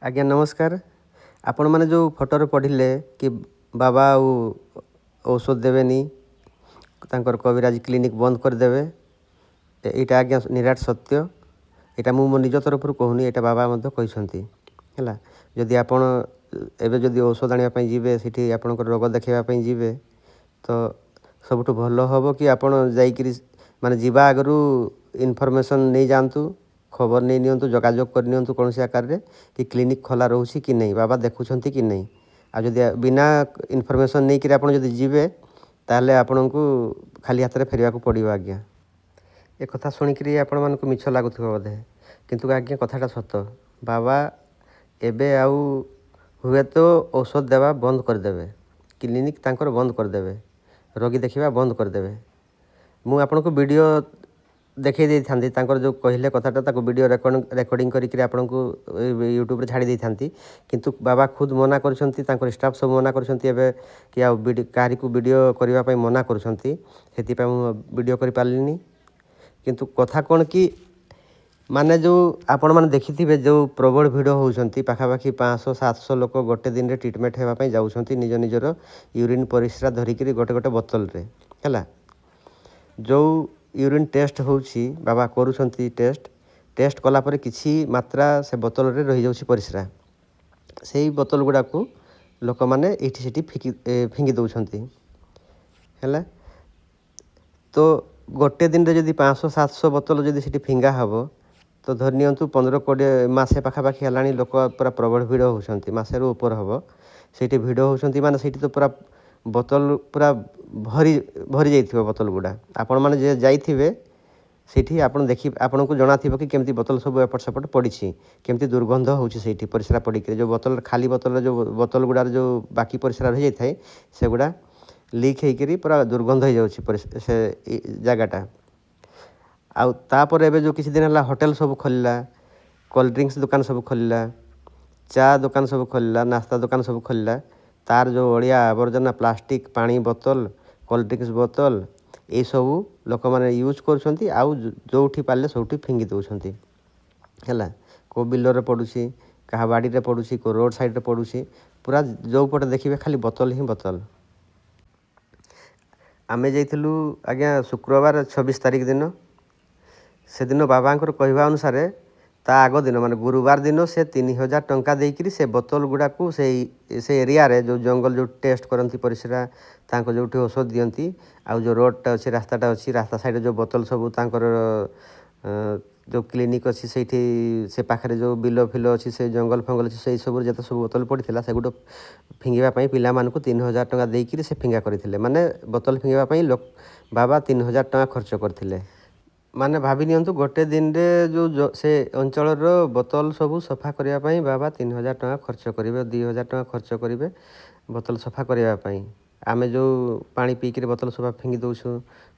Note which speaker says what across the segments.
Speaker 1: ଆଜ୍ଞା ନମସ୍କାର। ଆପଣମାନେ ଯେଉଁ ଫଟୋରେ ପଢ଼ିଲେ କି ବାବା ଆଉ ଔଷଧ ଦେବେନି, ତାଙ୍କର କବିରାଜ କ୍ଲିନିକ୍ ବନ୍ଦ କରିଦେବେ, ଏଇଟା ଆଜ୍ଞା ନିରାଟ ସତ୍ୟ। ଏଇଟା ମୁଁ ମୋ ନିଜ ତରଫରୁ କହୁନି, ଏଇଟା ବାବା ମଧ୍ୟ କହିଛନ୍ତି। ହେଲା, ଯଦି ଆପଣ ଏବେ ଯଦି ଔଷଧ ଆଣିବା ପାଇଁ ଯିବେ, ସେଠି ଆପଣଙ୍କର ରୋଗ ଦେଖାଇବା ପାଇଁ ଯିବେ, ତ ସବୁଠୁ ଭଲ ହେବ କି ଆପଣ ଯାଇକିରି ମାନେ ଯିବା ଆଗରୁ ଇନଫର୍ମେସନ୍ ନେଇଯାଆନ୍ତୁ, ଖବର ନେଇ ନିଅନ୍ତୁ, ଯୋଗାଯୋଗ କରିନିଅନ୍ତୁ କୌଣସି ଆକାରରେ କି କ୍ଲିନିକ୍ ଖୋଲା ରହୁଛି କି ନାହିଁ, ବାବା ଦେଖୁଛନ୍ତି କି ନାହିଁ। ଆଉ ଯଦି ବିନା ଇନଫର୍ମେସନ୍ ନେଇକିରି ଆପଣ ଯଦି ଯିବେ, ତାହେଲେ ଆପଣଙ୍କୁ ଖାଲି ହାତରେ ଫେରିବାକୁ ପଡ଼ିବ ଆଜ୍ଞା। ଏ କଥା ଶୁଣିକିରି ଆପଣମାନଙ୍କୁ ମିଛ ଲାଗୁଥିବ ବୋଧେ, କିନ୍ତୁ ଆଜ୍ଞା କଥାଟା ସତ। ବାବା ଏବେ ଆଉ ହୁଏତ ଔଷଧ ଦେବା ବନ୍ଦ କରିଦେବେ, କ୍ଲିନିକ୍ ତାଙ୍କର ବନ୍ଦ କରିଦେବେ, ରୋଗୀ ଦେଖିବା ବନ୍ଦ କରିଦେବେ। ମୁଁ ଆପଣଙ୍କୁ ଭିଡ଼ିଓ ଦେଖାଇ ଦେଇଥାନ୍ତି, ତାଙ୍କର ଯେଉଁ କହିଲେ କଥାଟା, ତାକୁ ଭିଡ଼ିଓ ରେକର୍ଡ଼ିଂ କରିକିରି ଆପଣଙ୍କୁ ୟୁଟ୍ୟୁବରେ ଛାଡ଼ି ଦେଇଥାନ୍ତି। କିନ୍ତୁ ବାବା ଖୁଦ୍ ମନା କରୁଛନ୍ତି, ତାଙ୍କର ଷ୍ଟାଫ୍ ସବୁ ମନା କରୁଛନ୍ତି ଏବେ କି ଆଉ କାହାରିକୁ ଭିଡ଼ିଓ କରିବା ପାଇଁ ମନା କରୁଛନ୍ତି। ସେଥିପାଇଁ ମୁଁ ଭିଡ଼ିଓ କରିପାରିଲିନି। କିନ୍ତୁ କଥା କ'ଣ କି ମାନେ ଯେଉଁ ଆପଣମାନେ ଦେଖିଥିବେ ଯେଉଁ ପ୍ରବଳ ଭିଡ଼ ହେଉଛନ୍ତି, ପାଖାପାଖି 500 700 ଲୋକ ଗୋଟେ ଦିନରେ ଟ୍ରିଟମେଣ୍ଟ ହେବା ପାଇଁ ଯାଉଛନ୍ତି ନିଜ ନିଜର ୟୁରିନ୍ ପରିସ୍ରା ଧରିକିରି ଗୋଟେ ଗୋଟେ ବୋତଲରେ। ହେଲା, ଯେଉଁ ୟୁରିନ୍ ଟେଷ୍ଟ ହେଉଛି, ବାବା କରୁଛନ୍ତି ଟେଷ୍ଟ, ଟେଷ୍ଟ କଲା ପରେ କିଛି ମାତ୍ରା ସେ ବୋତଲରେ ରହିଯାଉଛି ପରିସ୍ରା। ସେଇ ବୋତଲ ଗୁଡ଼ାକୁ ଲୋକମାନେ ଏଇଠି ସେଠି ଫିଙ୍ଗି ଦେଉଛନ୍ତି। ହେଲା, ତ ଗୋଟେ ଦିନରେ ଯଦି 500 700 ବୋତଲ ଯଦି ସେଠି ଫିଙ୍ଗା ହେବ, ତ ଧରି ନିଅନ୍ତୁ 15 20 ମାସେ ପାଖାପାଖି ହେଲାଣି ଲୋକ ପୁରା ପ୍ରବଳ ଭିଡ଼ ହେଉଛନ୍ତି, ମାସେରୁ ଉପର ହେବ ସେଇଠି ଭିଡ଼ ହେଉଛନ୍ତି। ମାନେ ସେଇଠି ତ ପୁରା ବୋତଲ ପୁରା ଭରି ଭରି ଯାଇଥିବ ବୋତଲ ଗୁଡ଼ା। ଆପଣମାନେ ଯେ ଯାଇଥିବେ ସେଇଠି, ଆପଣ ଦେଖି ଆପଣଙ୍କୁ ଜଣାଥିବ କି କେମିତି ବୋତଲ ସବୁ ଏପଟ ସେପଟ ପଡ଼ିଛି, କେମିତି ଦୁର୍ଗନ୍ଧ ହେଉଛି ସେଇଠି ପରିସ୍ରା ପଡ଼ିକିରି। ଯେଉଁ ବୋତଲ, ଖାଲି ବୋତଲରେ ଯେଉଁ ବୋତଲ ଗୁଡ଼ାରେ ଯେଉଁ ବାକି ପରିସ୍ରା ରହିଯାଇଥାଏ, ସେଗୁଡ଼ା ଲିକ୍ ହେଇକିରି ପୁରା ଦୁର୍ଗନ୍ଧ ହେଇଯାଉଛି ସେ ଜାଗାଟା। ଆଉ ତାପରେ ଏବେ ଯେଉଁ କିଛି ଦିନ ହେଲା ହୋଟେଲ ସବୁ ଖୋଲିଲା, କୋଲ୍ଡ ଡ୍ରିଙ୍କସ୍ ଦୋକାନ ସବୁ ଖୋଲିଲା, ଚା ଦୋକାନ ସବୁ ଖୋଲିଲା, ନାସ୍ତା ଦୋକାନ ସବୁ ଖୋଲିଲା, ତାର ଯେଉଁ ଅଳିଆ ଆବର୍ଜନା, ପ୍ଲାଷ୍ଟିକ୍ ପାଣି ବୋତଲ, କୋଲ୍ଡ ଡ୍ରିଙ୍କସ୍ ବୋତଲ, ଏଇସବୁ ଲୋକମାନେ ୟୁଜ୍ କରୁଛନ୍ତି ଆଉ ଯେଉଁଠି ପାରିଲେ ସବୁଠି ଫିଙ୍ଗି ଦେଉଛନ୍ତି। ହେଲା, କେଉଁ ବିଲରେ ପଡ଼ୁଛି, କାହା ବାଡ଼ିରେ ପଡ଼ୁଛି, କେଉଁ ରୋଡ଼ ସାଇଡ଼୍ରେ ପଡ଼ୁଛି, ପୁରା ଯେଉଁପଟେ ଦେଖିବେ ଖାଲି ବୋତଲ ହିଁ ବୋତଲ। ଆମେ ଯାଇଥିଲୁ ଆଜ୍ଞା ଶୁକ୍ରବାର 26 ତାରିଖ ଦିନ। ସେଦିନ ବାବାଙ୍କର କହିବା ଅନୁସାରେ ତା ଆଗ ଦିନ ମାନେ ଗୁରୁବାର ଦିନ ସେ 3000 ଟଙ୍କା ଦେଇକିରି ସେ ବୋତଲ ଗୁଡ଼ାକୁ ସେଇ ସେ ଏରିଆରେ ଯେଉଁ ଜଙ୍ଗଲ, ଯେଉଁ ଟେଷ୍ଟ କରନ୍ତି ପରିସ୍ରା, ତାଙ୍କ ଯେଉଁଠି ଔଷଧ ଦିଅନ୍ତି, ଆଉ ଯେଉଁ ରୋଡ଼ଟା ଅଛି, ରାସ୍ତାଟା ଅଛି, ରାସ୍ତା ସାଇଡ଼୍ରେ ଯେଉଁ ବୋତଲ ସବୁ, ତାଙ୍କର ଯେଉଁ କ୍ଲିନିକ୍ ଅଛି ସେଇଠି, ସେ ପାଖରେ ଯେଉଁ ବିଲ ଫିଲ ଅଛି, ସେ ଜଙ୍ଗଲ ଫଙ୍ଗଲ ଅଛି, ସେଇ ସବୁରେ ଯେତେ ସବୁ ବୋତଲ ପଡ଼ିଥିଲା, ସେଗୁଡ଼ା ଫିଙ୍ଗିବା ପାଇଁ ପିଲାମାନଙ୍କୁ 3000 ଟଙ୍କା ଦେଇକିରି ସେ ଫିଙ୍ଗା କରିଥିଲେ। ମାନେ ବୋତଲ ଫିଙ୍ଗିବା ପାଇଁ ବାବା 3000 ଟଙ୍କା ଖର୍ଚ୍ଚ କରିଥିଲେ। ମାନେ ଭାବି ନିଅନ୍ତୁ, ଗୋଟେ ଦିନରେ ଯେଉଁ ସେ ଅଞ୍ଚଳର ବୋତଲ ସବୁ ସଫା କରିବା ପାଇଁ ବାବା 3000 ଟଙ୍କା ଖର୍ଚ୍ଚ କରିବେ, 2000 ଟଙ୍କା ଖର୍ଚ୍ଚ କରିବେ ବୋତଲ ସଫା କରିବା ପାଇଁ। ଆମେ ଯେଉଁ ପାଣି ପିଇକିରି ବୋତଲ ସଫା ଫିଙ୍ଗି ଦେଉଛୁ,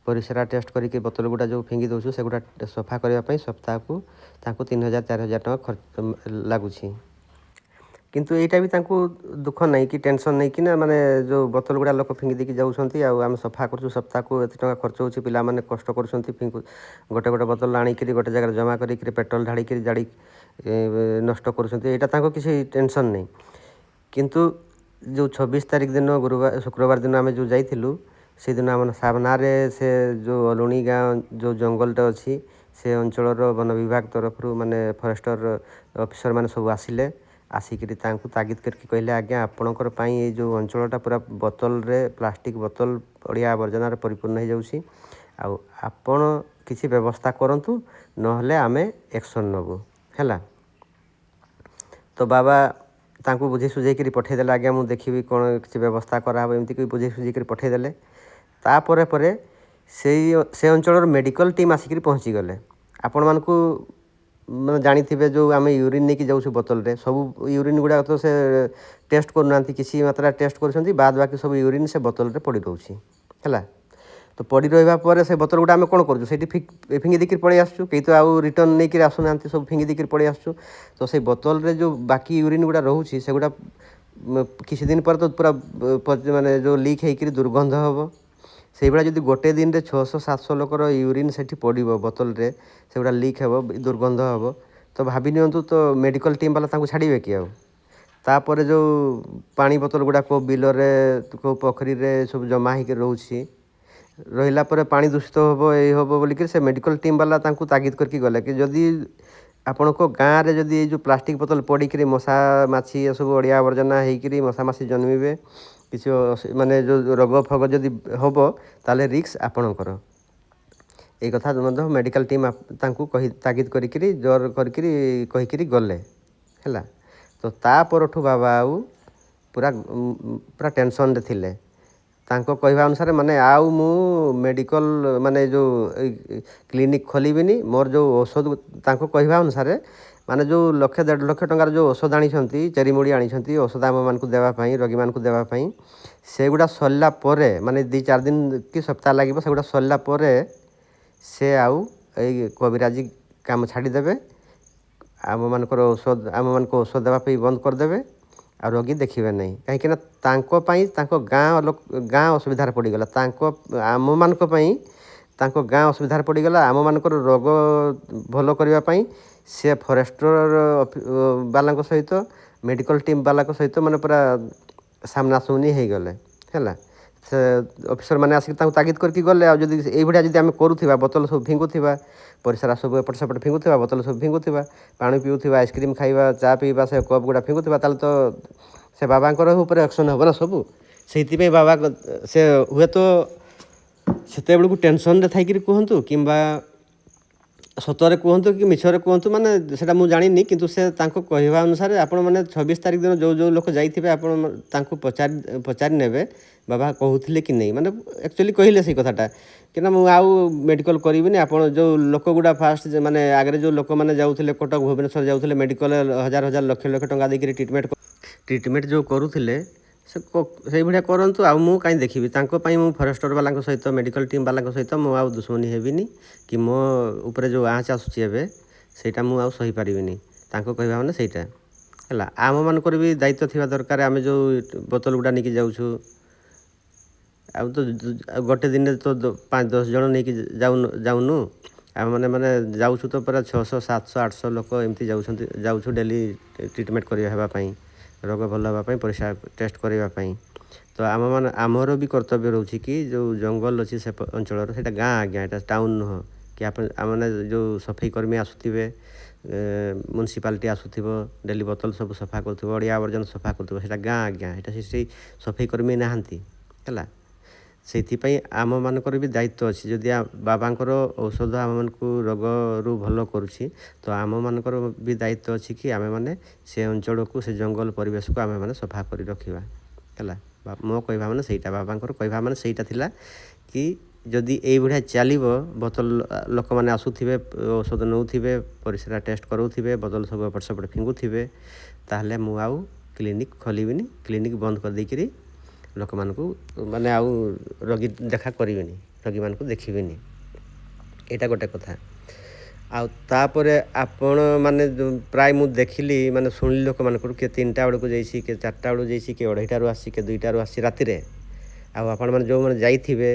Speaker 1: ପରିସ୍ରା ଟେଷ୍ଟ କରିକି ବୋତଲ ଗୁଡ଼ା ଯେଉଁ ଫିଙ୍ଗି ଦେଉଛୁ, ସେଗୁଡ଼ା ସଫା କରିବା ପାଇଁ ସପ୍ତାହକୁ ତାଙ୍କୁ 3000 4000 ଟଙ୍କା ଖର୍ଚ୍ଚ ଲାଗୁଛି। କିନ୍ତୁ ଏଇଟା ବି ତାଙ୍କୁ ଦୁଃଖ ନାହିଁ କି ଟେନସନ୍ ନାହିଁ କି ନା, ମାନେ ଯେଉଁ ବୋତଲ ଗୁଡ଼ା ଲୋକ ଫିଙ୍ଗି ଦେଇକି ଯାଉଛନ୍ତି ଆଉ ଆମେ ସଫା କରୁଛୁ, ସପ୍ତାହକୁ ଏତେ ଟଙ୍କା ଖର୍ଚ୍ଚ ହେଉଛି, ପିଲାମାନେ କଷ୍ଟ କରୁଛନ୍ତି, ଗୋଟେ ଗୋଟେ ବୋତଲ ଆଣିକିରି ଗୋଟେ ଜାଗାରେ ଜମା କରିକିରି ପେଟ୍ରୋଲ ଢାଳିକିରି ଜାଳି ନଷ୍ଟ କରୁଛନ୍ତି, ଏଇଟା ତାଙ୍କୁ କିଛି ଟେନସନ୍ ନାହିଁ। କିନ୍ତୁ ଯେଉଁ 26 ତାରିଖ ଦିନ, ଗୁରୁବାର ଶୁକ୍ରବାର ଦିନ ଆମେ ଯେଉଁ ଯାଇଥିଲୁ, ସେଦିନ ଆମ ସାମ୍ନାରେ ସେ ଯେଉଁ ଅଲୁଣି ଗାଁ ଯେଉଁ ଜଙ୍ଗଲଟା ଅଛି, ସେ ଅଞ୍ଚଳର ବନ ବିଭାଗ ତରଫରୁ ମାନେ ଫରେଷ୍ଟର ଅଫିସର ମାନେ ସବୁ ଆସିଲେ। ଆସିକିରି ତାଙ୍କୁ ତାଗିଦ କରିକି କହିଲେ, ଆଜ୍ଞା ଆପଣଙ୍କର ପାଇଁ ଏଇ ଯେଉଁ ଅଞ୍ଚଳଟା ପୁରା ବୋତଲରେ, ପ୍ଲାଷ୍ଟିକ୍ ବୋତଲ, ଅଳିଆ ଆବର୍ଜନାରେ ପରିପୂର୍ଣ୍ଣ ହେଇଯାଉଛି, ଆଉ ଆପଣ କିଛି ବ୍ୟବସ୍ଥା କରନ୍ତୁ, ନହେଲେ ଆମେ ଆକ୍ସନ୍ ନେବୁ। ହେଲା, ତ ବାବା ତାଙ୍କୁ ବୁଝେଇ ସୁଝେଇକିରି ପଠେଇଦେଲେ। ଆଜ୍ଞା ମୁଁ ଦେଖିବି କ'ଣ କିଛି ବ୍ୟବସ୍ଥା କରାହେବ, ଏମିତି କି ବୁଝେଇ ସୁଝେଇକିରି ପଠେଇଦେଲେ। ତାପରେ ପରେ ସେଇ ସେ ଅଞ୍ଚଳର ମେଡ଼ିକାଲ ଟିମ୍ ଆସିକିରି ପହଞ୍ଚିଗଲେ। ଆପଣମାନଙ୍କୁ ମାନେ ଜାଣିଥିବେ, ଯେଉଁ ଆମେ ୟୁରିନ୍ ନେଇକି ଯାଉଛୁ ବୋତଲରେ, ସବୁ ୟୁରିନ୍ ଗୁଡ଼ାକ ତ ସେ ଟେଷ୍ଟ କରୁନାହାନ୍ତି, କିଛି ମାତ୍ରା ଟେଷ୍ଟ କରୁଛନ୍ତି, ବାଦ ବାକି ସବୁ ୟୁରିନ୍ ସେ ବୋତଲରେ ପଡ଼ି ରହୁଛି। ହେଲା, ତ ପଡ଼ି ରହିବା ପରେ ସେ ବୋତଲ ଗୁଡ଼ା ଆମେ କ'ଣ କରୁଛୁ? ସେଇଠି ଫିଙ୍ଗି ଦେଇକିରି ପଳେଇ ଆସୁଛୁ। କେହି ତ ଆଉ ରିଟର୍ନ ନେଇକିରି ଆସୁନାହାନ୍ତି, ସବୁ ଫିଙ୍ଗି ଦେଇକିରି ପଳେଇ ଆସୁଛୁ। ତ ସେଇ ବୋତଲରେ ଯେଉଁ ବାକି ୟୁରିନ୍ ଗୁଡ଼ା ରହୁଛି, ସେଗୁଡ଼ା କିଛି ଦିନ ପରେ ତ ପୁରା ମାନେ ଯେଉଁ ଲିକ୍ ହେଇକିରି ଦୁର୍ଗନ୍ଧ ହେବ। ସେଇଭଳିଆ ଯଦି ଗୋଟେ ଦିନରେ 600 700 ଲୋକର ୟୁରିନ୍ ସେଠି ପଡ଼ିବ ବୋତଲରେ, ସେଗୁଡ଼ା ଲିକ୍ ହେବ, ଦୁର୍ଗନ୍ଧ ହେବ, ତ ଭାବି ନିଅନ୍ତୁ, ତ ମେଡ଼ିକାଲ ଟିମ୍ ବାଲା ତାଙ୍କୁ ଛାଡ଼ିବେ କି ଆଉ? ତାପରେ ଯେଉଁ ପାଣି ବୋତଲ ଗୁଡ଼ା କେଉଁ ବିଲରେ, କେଉଁ ପୋଖରୀରେ ସବୁ ଜମା ହେଇକି ରହୁଛି, ରହିଲା ପରେ ପାଣି ଦୂଷିତ ହେବ, ଏଇ ହେବ ବୋଲିକିରି ସେ ମେଡ଼ିକାଲ ଟିମ୍ ବାଲା ତାଙ୍କୁ ତାଗିଦ କରିକି ଗଲେ କି ଯଦି ଆପଣଙ୍କ ଗାଁରେ ଯଦି ଏଇ ଯେଉଁ ପ୍ଲାଷ୍ଟିକ୍ ବୋତଲ ପଡ଼ିକିରି ମଶା ମାଛି ଏସବୁ ଅଳିଆ ଆବର୍ଜନା ହେଇକିରି ମଶା ମାଛି ଜନ୍ମିବେ, କିଛି ମାନେ ଯେଉଁ ରୋଗ ଫୋଗ ଯଦି ହେବ, ତାହେଲେ ରିସ୍କ ଆପଣଙ୍କର। ଏଇ କଥା ମଧ୍ୟ ମେଡ଼ିକାଲ ଟିମ୍ ତାଙ୍କୁ କହି ତାଗିଦ କରିକିରି, ଜୋର କରିକିରି କହିକିରି ଗଲେ। ହେଲା ତ ତା ପରଠୁ ବାବା ଆଉ ପୁରା ପୁରା ଟେନସନ୍ରେ ଥିଲେ। ତାଙ୍କ କହିବା ଅନୁସାରେ ମାନେ ଆଉ ମୁଁ ମେଡ଼ିକାଲ ମାନେ ଯେଉଁ କ୍ଲିନିକ୍ ଖୋଲିବିନି। ମୋର ଯେଉଁ ଔଷଧ, ତାଙ୍କ କହିବା ଅନୁସାରେ ମାନେ ଯେଉଁ ଲକ୍ଷେ ଦେଢ଼ ଲକ୍ଷ ଟଙ୍କାର ଯେଉଁ ଔଷଧ ଆଣିଛନ୍ତି, ଚେରିମୂଳି ଆଣିଛନ୍ତି ଔଷଧ ଆମମାନଙ୍କୁ ଦେବା ପାଇଁ, ରୋଗୀମାନଙ୍କୁ ଦେବା ପାଇଁ, ସେଗୁଡ଼ା ସରିଲା ପରେ, ମାନେ 2-4 ଦିନ କି ସପ୍ତାହ ଲାଗିବ, ସେଗୁଡ଼ା ସରିଲା ପରେ ସେ ଆଉ ଏଇ କବିରାଜି କାମ ଛାଡ଼ିଦେବେ, ଆମମାନଙ୍କର ଔଷଧ, ଆମମାନଙ୍କୁ ଔଷଧ ଦେବା ପାଇଁ ବନ୍ଦ କରିଦେବେ ଆଉ ରୋଗୀ ଦେଖିବେ ନାହିଁ। କାହିଁକିନା ତାଙ୍କ ପାଇଁ ତାଙ୍କ ଗାଁ ଲୋକ, ଗାଁ ଅସୁବିଧାରେ ପଡ଼ିଗଲା। ତାଙ୍କ ଆମମାନଙ୍କ ପାଇଁ ତାଙ୍କ ଗାଁ ଅସୁବିଧାରେ ପଡ଼ିଗଲା। ଆମମାନଙ୍କର ରୋଗ ଭଲ କରିବା ପାଇଁ ସେ ଫରେଷ୍ଟର ବାଲାଙ୍କ ସହିତ, ମେଡ଼ିକାଲ ଟିମ୍ ବାଲାଙ୍କ ସହିତ ମାନେ ପୁରା ସାମ୍ନାସାମ୍ନି ହେଇଗଲେ। ହେଲା, ସେ ଅଫିସର ମାନେ ଆସିକି ତାଙ୍କୁ ତାଗିଦ କରିକି ଗଲେ। ଆଉ ଯଦି ଏଇଭଳିଆ ଯଦି ଆମେ କରୁଥିବା, ବୋତଲ ସବୁ ଫିଙ୍ଗୁଥିବା, ପରିସ୍ରା ସବୁ ଏପଟ ସେପଟ ଫିଙ୍ଗୁଥିବା, ବୋତଲ ସବୁ ଫିଙ୍ଗୁଥିବା, ପାଣି ପିଉଥିବା, ଆଇସ୍କ୍ରିମ୍ ଖାଇବା, ଚା ପିଇବା, ସେ କପ୍ ଗୁଡ଼ା ଫିଙ୍ଗୁଥିବା, ତାହେଲେ ତ ସେ ବାବାଙ୍କର ଉପରେ ଆକ୍ସନ୍ ହେବ ନା ସବୁ। ସେଇଥିପାଇଁ ବାବା ସେ ହୁଏତ ସେତେବେଳକୁ ଟେନସନ୍ରେ ଥାଇକିରି କୁହନ୍ତୁ କିମ୍ବା ସତରେ କୁହନ୍ତୁ କି ମିଛରେ କୁହନ୍ତୁ, ମାନେ ସେଇଟା ମୁଁ ଜାଣିନି, କିନ୍ତୁ ସେ ତାଙ୍କ କହିବା ଅନୁସାରେ ଆପଣମାନେ 26 ତାରିଖ ଦିନ ଯେଉଁ ଯେଉଁ ଲୋକ ଯାଇଥିବେ, ଆପଣ ତାଙ୍କୁ ପଚାରି ନେବେ ବାବା କହୁଥିଲେ କି ନାହିଁ। ମାନେ ଆକ୍ଚୁଆଲି କହିଲେ ସେଇ କଥାଟା କି ନା ମୁଁ ଆଉ ମେଡ଼ିକାଲ କରିବିନି। ଆପଣ ଯେଉଁ ଲୋକ ଗୁଡ଼ା ଫାଷ୍ଟ ମାନେ ଆଗରେ ଯେଉଁ ଲୋକମାନେ ଯାଉଥିଲେ, କଟକ ଭୁବନେଶ୍ୱର ଯାଉଥିଲେ ମେଡ଼ିକାଲ, ହଜାର ହଜାର ଲକ୍ଷ ଲକ୍ଷ ଟଙ୍କା ଦେଇକିରି ଟ୍ରିଟମେଣ୍ଟ ଯେଉଁ କରୁଥିଲେ, ସେ ସେଇଭଳିଆ କରନ୍ତୁ, ଆଉ ମୁଁ କାହିଁ ଦେଖିବି? ତାଙ୍କ ପାଇଁ ମୁଁ ଫରେଷ୍ଟର ବାଲାଙ୍କ ସହିତ, ମେଡ଼ିକାଲ ଟିମ୍ ବାଲାଙ୍କ ସହିତ ମୁଁ ଆଉ ଦୁଶ୍ମନୀ ହେବିନି କି ମୋ ଉପରେ ଯେଉଁ ଆଞ୍ଚ ଆସୁଛି ଏବେ, ସେଇଟା ମୁଁ ଆଉ ସହିପାରିବିନି। ତାଙ୍କ କହିବା ମାନେ ସେଇଟା ହେଲା। ଆମମାନଙ୍କର ବି ଦାୟିତ୍ୱ ଥିବା ଦରକାର। ଆମେ ଯେଉଁ ବୋତଲ ଗୁଡ଼ା ନେଇକି ଯାଉଛୁ, ଆଉ ତ ଗୋଟେ ଦିନରେ ତ 5-10 ଜଣ ନେଇକି ଯାଉନୁ ଆମେମାନେ, ମାନେ ଯାଉଛୁ ତ ପୁରା 600, 700, 800 ଲୋକ ଏମିତି ଯାଉଛନ୍ତି, ଯାଉଛୁ ଡେଲି ଟ୍ରିଟମେଣ୍ଟ କରିବା ହେବା ପାଇଁ, ରୋଗ ଭଲ ହେବା ପାଇଁ, ପରିସ୍ରା ଟେଷ୍ଟ କରିବା ପାଇଁ। ତ ଆମମାନେ ଆମର ବି କର୍ତ୍ତବ୍ୟ ରହୁଛି କି ଯେଉଁ ଜଙ୍ଗଲ ଅଛି ସେ ଅଞ୍ଚଳର, ସେଇଟା ଗାଁ ଆଜ୍ଞା, ଏଇଟା ଟାଉନ୍ ନୁହଁ କି ଆପଣ ଆମମାନେ ଯେଉଁ ସଫେଇ କର୍ମୀ ଆସୁଥିବେ, ମ୍ୟୁନିସିପାଲିଟି ଆସୁଥିବ, ଡେଲି ବୋତଲ ସବୁ ସଫା କରୁଥିବ, ଅଳିଆ ଆବର୍ଜନା ସଫା କରୁଥିବ, ସେଇଟା ଗାଁ ଆଜ୍ଞା, ଏଇଟା ସେଇ ସଫେଇ କର୍ମୀ ନାହାନ୍ତି। ହେଲା, ସେଇଥିପାଇଁ ଆମମାନଙ୍କର ବି ଦାୟିତ୍ୱ ଅଛି। ଯଦି ବାବାଙ୍କର ଔଷଧ ଆମମାନଙ୍କୁ ରୋଗରୁ ଭଲ କରୁଛି, ତ ଆମମାନଙ୍କର ବି ଦାୟିତ୍ୱ ଅଛି କି ଆମେମାନେ ସେ ଅଞ୍ଚଳକୁ, ସେ ଜଙ୍ଗଲ ପରିବେଶକୁ ଆମେମାନେ ସଫା କରି ରଖିବା। ହେଲା, ମୋ କହିବା ମାନେ ସେଇଟା, ବାବାଙ୍କର କହିବା ମାନେ ସେଇଟା ଥିଲା କି ଯଦି ଏଇଭଳିଆ ଚାଲିବ, ବୋତଲ ଲୋକମାନେ ଆସୁଥିବେ, ଔଷଧ ନେଉଥିବେ, ପରିସ୍ରା ଟେଷ୍ଟ କରାଉଥିବେ, ବୋତଲ ସବୁ ଏପଟ ସେପଟ ଫିଙ୍ଗୁଥିବେ, ତାହେଲେ ମୁଁ ଆଉ କ୍ଲିନିକ୍ ଖୋଲିବିନି, କ୍ଲିନିକ୍ ବନ୍ଦ କରିଦେଇକିରି ଲୋକମାନଙ୍କୁ ମାନେ ଆଉ ରୋଗୀ ଦେଖା କରିବିନି, ରୋଗୀମାନଙ୍କୁ ଦେଖିବିନି। ଏଇଟା ଗୋଟେ କଥା। ଆଉ ତାପରେ ଆପଣମାନେ ପ୍ରାୟ ମୁଁ ଦେଖିଲି, ମାନେ ଶୁଣିଲି ଲୋକମାନଙ୍କଠୁ, କିଏ 3ଟା ବେଳକୁ ଯାଇଛି, କିଏ 4ଟା ବେଳକୁ ଯାଇଛି, କିଏ 2:30ରୁ ଆସିଛି, କିଏ 2ଟାରୁ ଆସିଛି ରାତିରେ। ଆଉ ଆପଣମାନେ ଯେଉଁମାନେ ଯାଇଥିବେ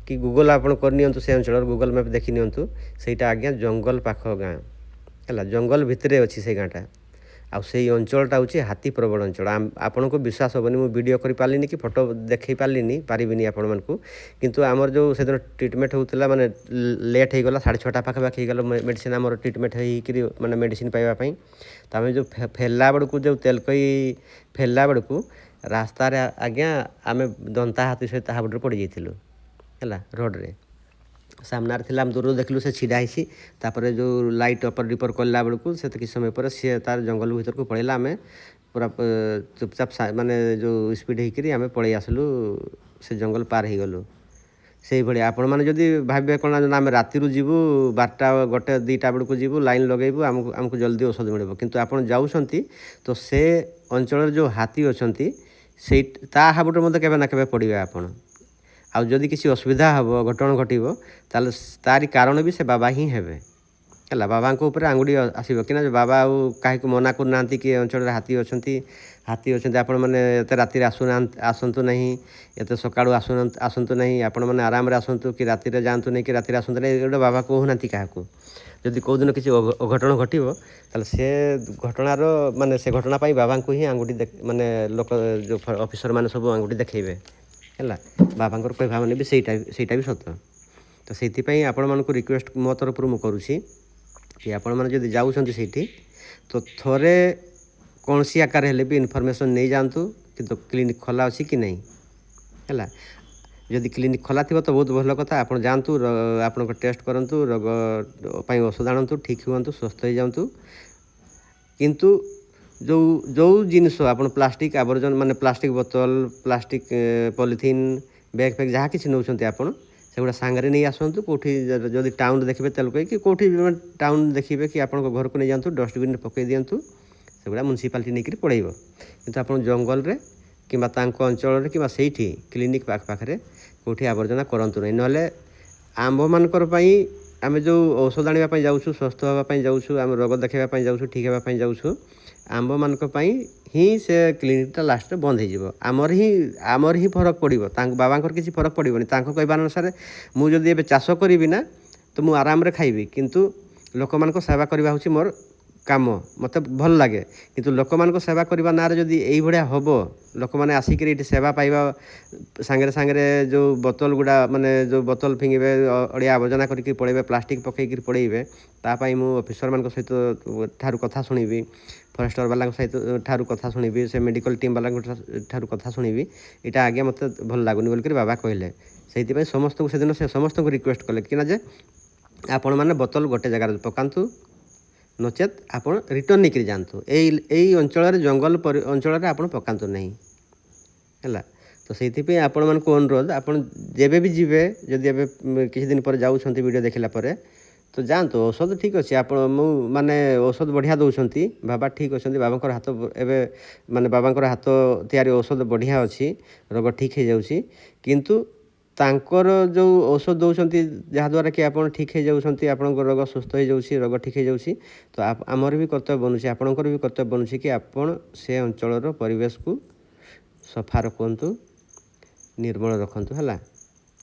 Speaker 1: କି ଗୁଗଲ୍ ଆପଣ କରିନିଅନ୍ତୁ, ସେ ଅଞ୍ଚଳର ଗୁଗଲ୍ ମ୍ୟାପ୍ ଦେଖି ନିଅନ୍ତୁ, ସେଇଟା ଆଜ୍ଞା ଜଙ୍ଗଲ ପାଖ ଗାଁ। ହେଲା, ଜଙ୍ଗଲ ଭିତରେ ଅଛି ସେଇ ଗାଁଟା, ଆଉ ସେଇ ଅଞ୍ଚଳଟା ହେଉଛି ହାତୀ ପ୍ରବଳ ଅଞ୍ଚଳ। ଆପଣଙ୍କୁ ବିଶ୍ୱାସ ହେବନି, ମୁଁ ଭିଡ଼ିଓ କରିପାରିଲିନି କି ଫଟୋ ଦେଖାଇ ପାରିଲିନି, ପାରିବିନି ଆପଣମାନଙ୍କୁ, କିନ୍ତୁ ଆମର ଯେଉଁ ସେଦିନ ଟ୍ରିଟମେଣ୍ଟ ହେଉଥିଲା, ମାନେ ଲେଟ୍ ହେଇଗଲା, 6:30 ପାଖାପାଖି ହେଇଗଲା ମେଡ଼ିସିନ୍ ଆମର ଟ୍ରିଟମେଣ୍ଟ ହେଇକିରି, ମାନେ ମେଡ଼ିସିନ୍ ପାଇବା ପାଇଁ। ତ ଆମେ ଯେଉଁ ଫେରିଲା ବେଳକୁ, ଯେଉଁ ତେଲକୋଇ ଫେରିଲା ବେଳକୁ ରାସ୍ତାରେ ଆଜ୍ଞା ଆମେ ଦନ୍ତା ହାତୀ ସହିତ ହାବୁଡ଼ରେ ପଡ଼ିଯାଇଥିଲୁ। ହେଲା, ରୋଡ଼ରେ ସାମ୍ନାରେ ଥିଲା, ଆମେ ଦୂରରୁ ଦେଖିଲୁ ସେ ଛିଡ଼ା ହେଇଛି। ତାପରେ ଯେଉଁ ଲାଇଟ୍ ଅପର ଡିପର କଲା ବେଳକୁ ସେ କିଛି ସମୟ ପରେ ସିଏ ତାର ଜଙ୍ଗଲ ଭିତରକୁ ପଳେଇଲା। ଆମେ ପୁରା ଚୁପଚାପ ମାନେ ଯେଉଁ ସ୍ପିଡ଼ ହେଇକିରି ଆମେ ପଳେଇ ଆସିଲୁ, ସେ ଜଙ୍ଗଲ ପାର ହେଇଗଲୁ। ସେଇଭଳି ଆପଣମାନେ ଯଦି ଭାବିବେ କ'ଣ ନା ଆମେ ରାତିରୁ ଯିବୁ, 12ଟା 1 2ଟା ବେଳକୁ ଯିବୁ, ଲାଇନ୍ ଲଗେଇବୁ, ଆମକୁ ଜଲ୍ଦି ଔଷଧ ମିଳିବ, କିନ୍ତୁ ଆପଣ ଯାଉଛନ୍ତି ତ ସେ ଅଞ୍ଚଳରେ ଯେଉଁ ହାତୀ ଅଛନ୍ତି, ସେଇ ତା ହାବୁଡ଼ରେ ମଧ୍ୟ କେବେ ନା କେବେ ପଡ଼ିବେ ଆପଣ। ଆଉ ଯଦି କିଛି ଅସୁବିଧା ହେବ, ଅଘଟଣ ଘଟିବ, ତାହେଲେ ତାରି କାରଣ ବି ସେ ବାବା ହିଁ ହେବେ। ହେଲା, ବାବାଙ୍କ ଉପରେ ଆଙ୍ଗୁଳି ଆସିବ କି ନା ବାବା ଆଉ କାହାକୁ ମନା କରୁନାହାନ୍ତି କି ଏ ଅଞ୍ଚଳରେ ହାତୀ ଅଛନ୍ତି, ହାତୀ ଅଛନ୍ତି, ଆପଣମାନେ ଏତେ ରାତିରେ ଆସୁନାହାନ୍ତି, ଆସନ୍ତୁ ନାହିଁ, ଏତେ ସକାଳୁ ଆସନ୍ତୁ ନାହିଁ, ଆପଣମାନେ ଆରାମରେ ଆସନ୍ତୁ କି ରାତିରେ ଯାଆନ୍ତୁ ନାହିଁ କି ରାତିରେ ଆସନ୍ତୁ ନାହିଁ, ଏଗୁଡ଼ା ବାବା କହୁନାହାନ୍ତି କାହାକୁ। ଯଦି କେଉଁଦିନ କିଛି ଅଘଟଣ ଘଟିବ, ତାହେଲେ ସେ ଘଟଣାର ମାନେ ସେ ଘଟଣା ପାଇଁ ବାବାଙ୍କୁ ହିଁ ଆଙ୍ଗୁଠି, ମାନେ ଲୋକ ଯେଉଁ ଅଫିସର ମାନେ ସବୁ ଆଙ୍ଗୁଠି ଦେଖେଇବେ, ହେଲା। ବାବାଙ୍କର କହିବା ମାନେ ବି ସେଇଟା ବି ସତ। ତ ସେଇଥିପାଇଁ ଆପଣମାନଙ୍କୁ ରିକ୍ୱେଷ୍ଟ ମୋ ତରଫରୁ ମୁଁ କରୁଛି କି ଆପଣମାନେ ଯଦି ଯାଉଛନ୍ତି ସେଇଠି, ତ ଥରେ କୌଣସି ଆକାରରେ ହେଲେ ବି ଇନଫର୍ମେସନ୍ ନେଇଯାଆନ୍ତୁ କିନ୍ତୁ କ୍ଲିନିକ୍ ଖୋଲା ଅଛି କି ନାହିଁ, ହେଲା। ଯଦି କ୍ଲିନିକ୍ ଖୋଲା ଥିବ ତ ବହୁତ ଭଲ କଥା। ଆପଣ ଯାଆନ୍ତୁ, ଆପଣଙ୍କ ଟେଷ୍ଟ କରନ୍ତୁ, ରୋଗ ପାଇଁ ଔଷଧ ଆଣନ୍ତୁ, ଠିକ୍ ହୁଅନ୍ତୁ, ସୁସ୍ଥ ହେଇଯାଆନ୍ତୁ। କିନ୍ତୁ ଯେଉଁ ଯେଉଁ ଜିନିଷ ଆପଣ ପ୍ଲାଷ୍ଟିକ୍ ଆବର୍ଜନା, ମାନେ ପ୍ଲାଷ୍ଟିକ୍ ବୋତଲ, ପ୍ଲାଷ୍ଟିକ୍ ପଲିଥିନ୍ ବ୍ୟାଗ୍ ଫ୍ୟାଗ୍ ଯାହା କିଛି ନେଉଛନ୍ତି ଆପଣ, ସେଗୁଡ଼ା ସାଙ୍ଗରେ ନେଇ ଆସନ୍ତୁ। କେଉଁଠି ଯଦି ଟାଉନ୍ ଦେଖିବେ ତେଲକୋଇ କି କେଉଁଠି ଟାଉନ୍ ଦେଖିବେ କି ଆପଣଙ୍କ ଘରକୁ ନେଇଯାଆନ୍ତୁ, ଡଷ୍ଟବିନ୍ରେ ପକାଇ ଦିଅନ୍ତୁ। ସେଗୁଡ଼ା ମ୍ୟୁନିସିପାଲିଟି ନେଇକରି ପଳାଇବ। କିନ୍ତୁ ଆପଣ ଜଙ୍ଗଲରେ କିମ୍ବା ତାଙ୍କ ଅଞ୍ଚଳରେ କିମ୍ବା ସେଇଠି କ୍ଲିନିକ୍ ପାଖରେ କେଉଁଠି ଆବର୍ଜନା କରନ୍ତୁ ନାହିଁ। ନହେଲେ ଆମ୍ଭମାନଙ୍କର ପାଇଁ, ଆମେ ଯେଉଁ ଔଷଧ ଆଣିବା ପାଇଁ ଯାଉଛୁ, ସୁସ୍ଥ ହେବା ପାଇଁ ଯାଉଛୁ, ଆମେ ରୋଗ ଦେଖାଇବା ପାଇଁ ଯାଉଛୁ, ଠିକ୍ ହେବା ପାଇଁ ଯାଉଛୁ, ଆମ୍ଭମାନଙ୍କ ପାଇଁ ହିଁ ସେ କ୍ଲିନିକ୍ଟା ଲାଷ୍ଟରେ ବନ୍ଦ ହେଇଯିବ। ଆମର ହିଁ ଫରକ ପଡ଼ିବ, ତାଙ୍କ ବାବାଙ୍କର କିଛି ଫରକ ପଡ଼ିବନି। ତାଙ୍କ କହିବା ଅନୁସାରେ ମୁଁ ଯଦି ଏବେ ଚାଷ କରିବି ନା, ତ ମୁଁ ଆରାମରେ ଖାଇବି। କିନ୍ତୁ ଲୋକମାନଙ୍କ ସେବା କରିବା ହେଉଛି ମୋର କାମ, ମୋତେ ଭଲ ଲାଗେ। କିନ୍ତୁ ଲୋକମାନଙ୍କ ସେବା କରିବା ନାଁରେ ଯଦି ଏଇଭଳିଆ ହେବ, ଲୋକମାନେ ଆସିକରି ଏଇଠି ସେବା ପାଇବା ସାଙ୍ଗରେ ସାଙ୍ଗରେ ଯେଉଁ ବୋତଲ ଗୁଡ଼ା, ମାନେ ଯେଉଁ ବୋତଲ ଫିଙ୍ଗିବେ, ଅଳିଆ ଆବର୍ଜନା କରିକି ପଳେଇବେ, ପ୍ଲାଷ୍ଟିକ୍ ପକାଇକିରି ପଳେଇବେ, ତା ପାଇଁ ମୁଁ ଅଫିସରମାନଙ୍କ ସହିତ ଠାରୁ କଥା ଶୁଣିବି, ଫରେଷ୍ଟର ବାଲାଙ୍କ ସହିତ ଠାରୁ କଥା ଶୁଣିବି, ସେ ମେଡ଼ିକାଲ ଟିମ୍ ବାଲାଙ୍କ ଠାରୁ କଥା ଶୁଣିବି, ଏଇଟା ଆଜ୍ଞା ମୋତେ ଭଲ ଲାଗୁନି ବୋଲିକରି ବାବା କହିଲେ। ସେଇଥିପାଇଁ ସମସ୍ତଙ୍କୁ ସେଦିନ ସେ ସମସ୍ତଙ୍କୁ ରିକ୍ୱେଷ୍ଟ କଲେ କି ନା ଯେ ଆପଣମାନେ ବୋତଲ ଗୋଟେ ଜାଗାରେ ପକାନ୍ତୁ, ନଚେତ୍ ଆପଣ ରିଟର୍ଣ୍ଣ ନେଇକରି ଯାଆନ୍ତୁ। ଏଇ ଅଞ୍ଚଳରେ, ଜଙ୍ଗଲ ଅଞ୍ଚଳରେ ଆପଣ ପକାନ୍ତୁ ନାହିଁ, ହେଲା। ତ ସେଇଥିପାଇଁ ଆପଣମାନଙ୍କୁ ଅନୁରୋଧ, ଆପଣ ଯେବେ ବି ଯିବେ, ଯଦି ଏବେ କିଛି ଦିନ ପରେ ଯାଉଛନ୍ତି ଭିଡ଼ିଓ ଦେଖିଲା ପରେ, ତ ଯାଆନ୍ତୁ। ଔଷଧ ଠିକ୍ ଅଛି, ଆପଣ ମୁଁ ମାନେ ଔଷଧ ବଢ଼ିଆ ଦେଉଛନ୍ତି ବାବା, ଠିକ୍ ଅଛନ୍ତି। ବାବାଙ୍କର ହାତ ଏବେ ମାନେ ବାବାଙ୍କର ହାତ ତିଆରି ଔଷଧ ବଢ଼ିଆ ଅଛି, ରୋଗ ଠିକ୍ ହେଇଯାଉଛି। କିନ୍ତୁ ତାଙ୍କର ଯେଉଁ ଔଷଧ ଦେଉଛନ୍ତି, ଯାହାଦ୍ୱାରା କି ଆପଣ ଠିକ୍ ହେଇଯାଉଛନ୍ତି, ଆପଣଙ୍କ ରୋଗ ସୁସ୍ଥ ହେଇଯାଉଛି, ରୋଗ ଠିକ୍ ହେଇଯାଉଛି, ତ ଆମର ବି କର୍ତ୍ତବ୍ୟ ବନୁଛି, ଆପଣଙ୍କର ବି କର୍ତ୍ତବ୍ୟ ବନୁଛି କି ଆପଣ ସେ ଅଞ୍ଚଳର ପରିବେଶକୁ ସଫା ରଖନ୍ତୁ, ନିର୍ମଳ ରଖନ୍ତୁ, ହେଲା।